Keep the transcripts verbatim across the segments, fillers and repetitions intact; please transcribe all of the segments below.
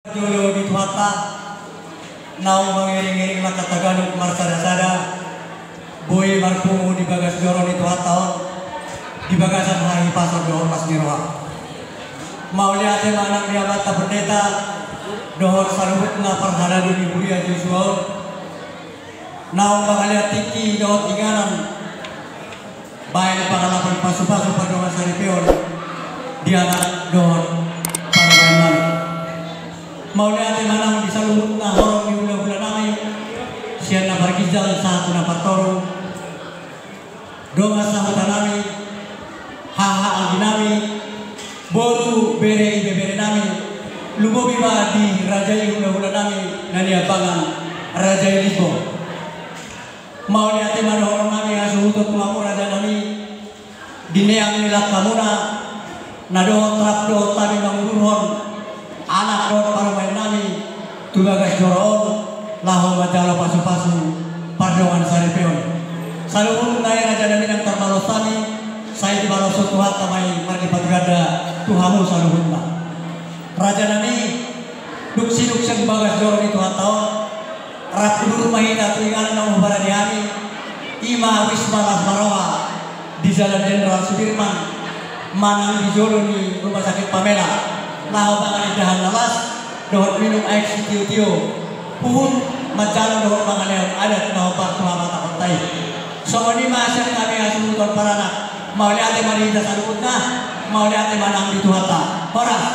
Jolo di Tuhanta, naung mangiring-iring langkanta ganup marsadasada, boi marpungu di bagas joro ni Tuhanta on, di bagasan hahipason dohot las ni roha. Mauliate ma nang di amanta pendeta, dohot saluhutna parhalado ni huria Josua on, naung mangalean tingki dohot inganan, baen pangalapan pasu-pasu pardongan saripeon di anak dohot parumaennami. Mauliate ma nang di saluhutna horong ni hula-hulanami, sian na parginjang sahat tu na partoru, dongan sahutanami, haha angginami, boru, bere, ibeberenami, lumobi ma di raja i hula-hulanami na niambangan, raja i Limbo. Mauliate ma dohononnami hasuhuton tu hamu rajanami, di neang ni langkamuna, na dohot rap dohot hami mangudurhon anak dohot parumaennami tu bagas joro on, laho manjalo pasu-pasu pardongan saripeon. Saluhutna i rajanami nang tarbalos hami, sai dibaloshon Tuhanta ma i marlipat ganda tu hamu saluhutna. Rajanami, dung sidung sian bagas joro ni Tuhanta on, rap udur ma hita tu inganan na umparade hami, i ma Wisma Las Marroha di Jalan Jenderal Sudirman, manang di jolo ni Rumah Sakit Pamela, laho mangan indahan na las dohot minum aek sitio-tio, huhut manjalo dohot mangalehon adat na hombar tu habatahonta i. Songon i ma sian hami hasuhuton paranak, mauliate ma di hita saluhutna, mauliate ma nang di Tuhanta. Horas.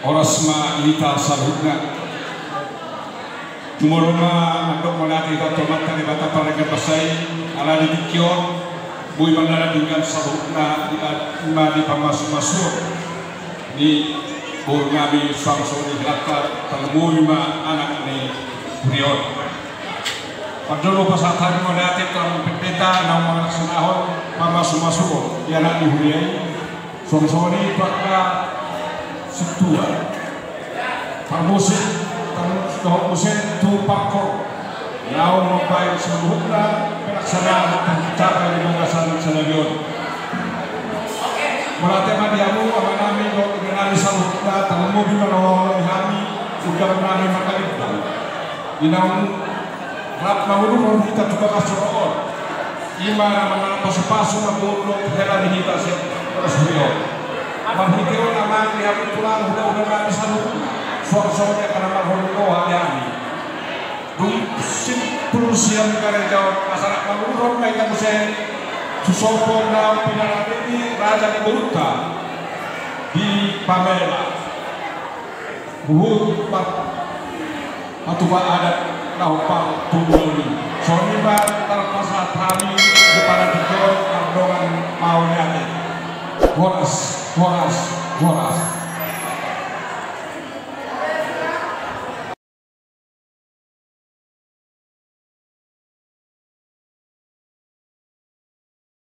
Horas ma di hita saluhutna. Tumolo ma mandok mauliate hita tu Amanta Debata Pardenggan Basa i, ala di tingki on boi mandalan denggan saluhutna di, ima di pamasu-masuon ni boru nami suang songon i helanta, tarlumobi ma anak ni huria on. Parjolo pasahat hami mauliate tu amang pendeta naung mangalaksanahon pamasu-masuon di anak ni huria i, suang songon i tu angka sintua, parmusik, tarlumobi dohot muse tu parkoor naung mambahen saluhutna pelaksanaan tarcapai di bagasan sadari on. Mauliate ma di hamu amanami dohot inanami saluhutna, tarlumobi ma na huhaholongi hami undangan nami marlindang di naung rap mangudurhon hita tu bagas joro on. Ima na mangalap pasu-pasu na boru dohot hela ni hita sian bagas huria on. Marhite on amang, di hamu tulang, hula-hula nami saluhutna, suang songon i angka na marhorong roha di hami, dung simpul sian gareja on, asa rap mangudurhon ma hita muse tu sopo na pinarade ni raja ni borunta di Pamela. Huhut pa-, patupa adat na hombar tu ulaon i. Songon i ma tarpasahat hami di partingkian on mardongan mauliate. Horas, horas, horas.